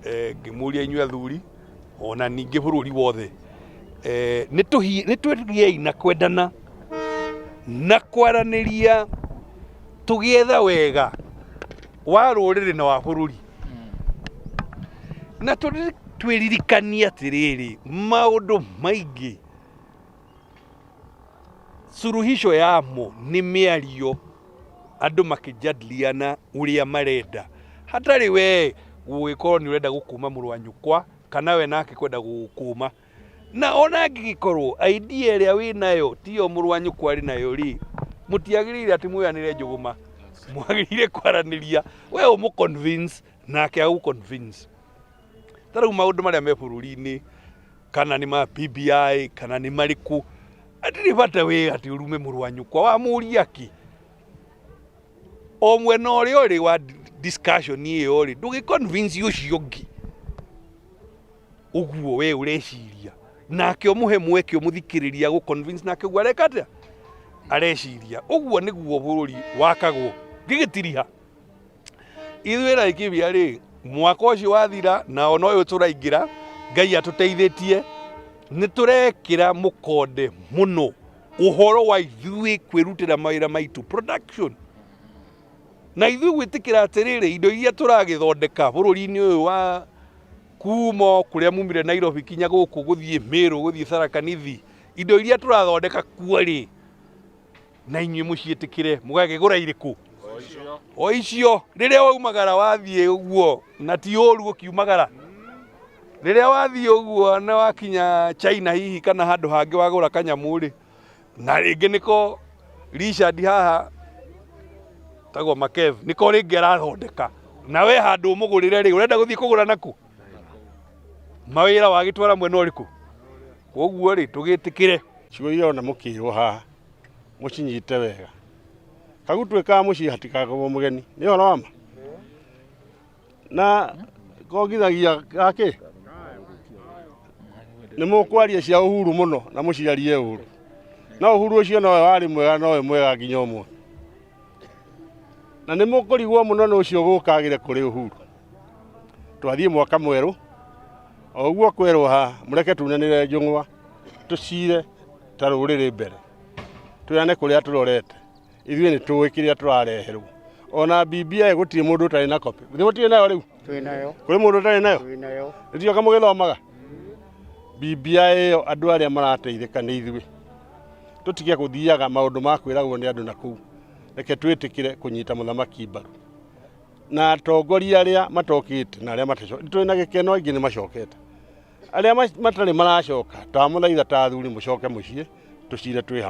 Ngĩmũria inyuĩ athuri ona ningĩ bũrũri wothe, nĩ twĩgiei na kwendana na kwaranĩria, tũgĩetha wega wa rũrĩrĩ na wa bũrũri, na twĩririkanie atĩrĩrĩ, maũndũ maingĩ suluhisho yamo nĩ mĩario, andũ makĩjadiliana ũrĩa marenda, hatarĩ we gũgĩkorwo nĩ ũrenda gũkũma mũrũ wa nyũkwa kana we nake kwenda gũgũkũma. Na ona angĩgĩkorwo idea ĩrĩa wĩ nayo tiyo mũrũ wa nyũkwa arĩ nayo rĩ, mũtiagĩrĩire atĩ muoyanĩre njũgũma, mwagĩrĩire kwaranĩria, we ũmũ convince nake agũ convince. Ta rĩu maũndũ marĩa me bũrũri-inĩ, kana nĩ ma BBI kana nĩ marĩkũ, hatirĩ bata we atĩ ũrume mũrũ wa nyũkwa, wamũria kĩ? O mwena ũrĩa ũrĩ wa discussion ĩyo rĩ, ndũgĩ convince ũcio ũngĩ ũguo we ũreciria, nake ũmũhe mweke ũmũthikĩrĩria gũ convince nake ũguo areka atĩa areciria. Ũguo nĩguo bũrũri wakagwo. Ngĩgĩtiriha ithuĩ Laikipia rĩ, mwaka ũcio wathira na ona ũyũ tũraingĩra, Ngai atũteithĩtie, nĩ tũrekĩra mũkonde mũno ũhoro wa ithuĩ kwĩrutĩra mawĩra maitũ, production, na ithuĩ gwĩtĩkĩra atĩrĩrĩ, indo iria tũragĩthondeka bũrũri-inĩ ũyũ wa kuma o kũrĩa mumire Nairobi kinya gũkũ, gũthiĩ Meru, gũthiĩ Tharaka Nithi, indo iria tũrathondeka kuo rĩ, na inyuĩ mũciĩtĩkĩre, mũgakĩgũra irĩkũ? O icio. Rĩrĩa waumagara wathiĩ ũguo, na ti ũru ũkiumagara, rĩrĩa wathiĩ ũguo na wakinya China hihi kana handũ hangĩ wagũra kanyamũ rĩ, na rĩngĩ nĩko Richard haha tagwo Makev nĩko rĩngĩ arathondeka, na we handũ ũmũgũrĩre rĩ, ũrenda gũthiĩ kũgũra naku mawĩra wagĩtwara mwena ũrĩkũ? Koguo rĩ, tũgĩtĩkĩre. Ciugo iria ona mũkĩrwo haha mũcinyite wega, kagutwĩkaga mũciĩ hatikagwo mũgeni, nĩ ũhoro wa ma na kongithagia gakĩ nĩ mũkwaria cia Uhuru mũno na mũciarie ũru, no Uhuru ũcio nowe warĩ mwega, nowe mwega nginya ũmũthĩ, na nĩ mũkũrigwo mũno nĩ ũcio gũkagĩre kũrĩ Uhuru. Twathiĩ mwaka mwerũ o ũguo kwerwo haha, mũreke tunanĩre njũng'wa, tũcire ta rũrĩrĩ mbere, twĩrane kũrĩa tũrorete. Ithuĩ nĩ tũĩ kĩrĩa tũrareherwo. Ona BBI gũtirĩ mũndũ ũtarĩ na copy. Gũtirĩ nayo rĩu? Twĩnayo. Kũrĩ mũndũ ũtarĩ nayo? Twĩnayo. Nĩtioka mũgĩthomaga BBI ĩyo? Andũ arĩa marateithĩka nĩ ithuĩ. Tũtige gũthiaga maũndũ ma kwĩragwo nĩ andũ na kũu. Reke twĩtĩkĩre kũnyita mũthamaki mbaru na atongoria arĩa matokĩte na arĩa matacokete. Twĩ na gĩkeno aingĩ nĩ macokete, arĩa matarĩ maracoka, twamũthaitha ta athuri mũcoke mũciĩ tũcire twĩ hamwe.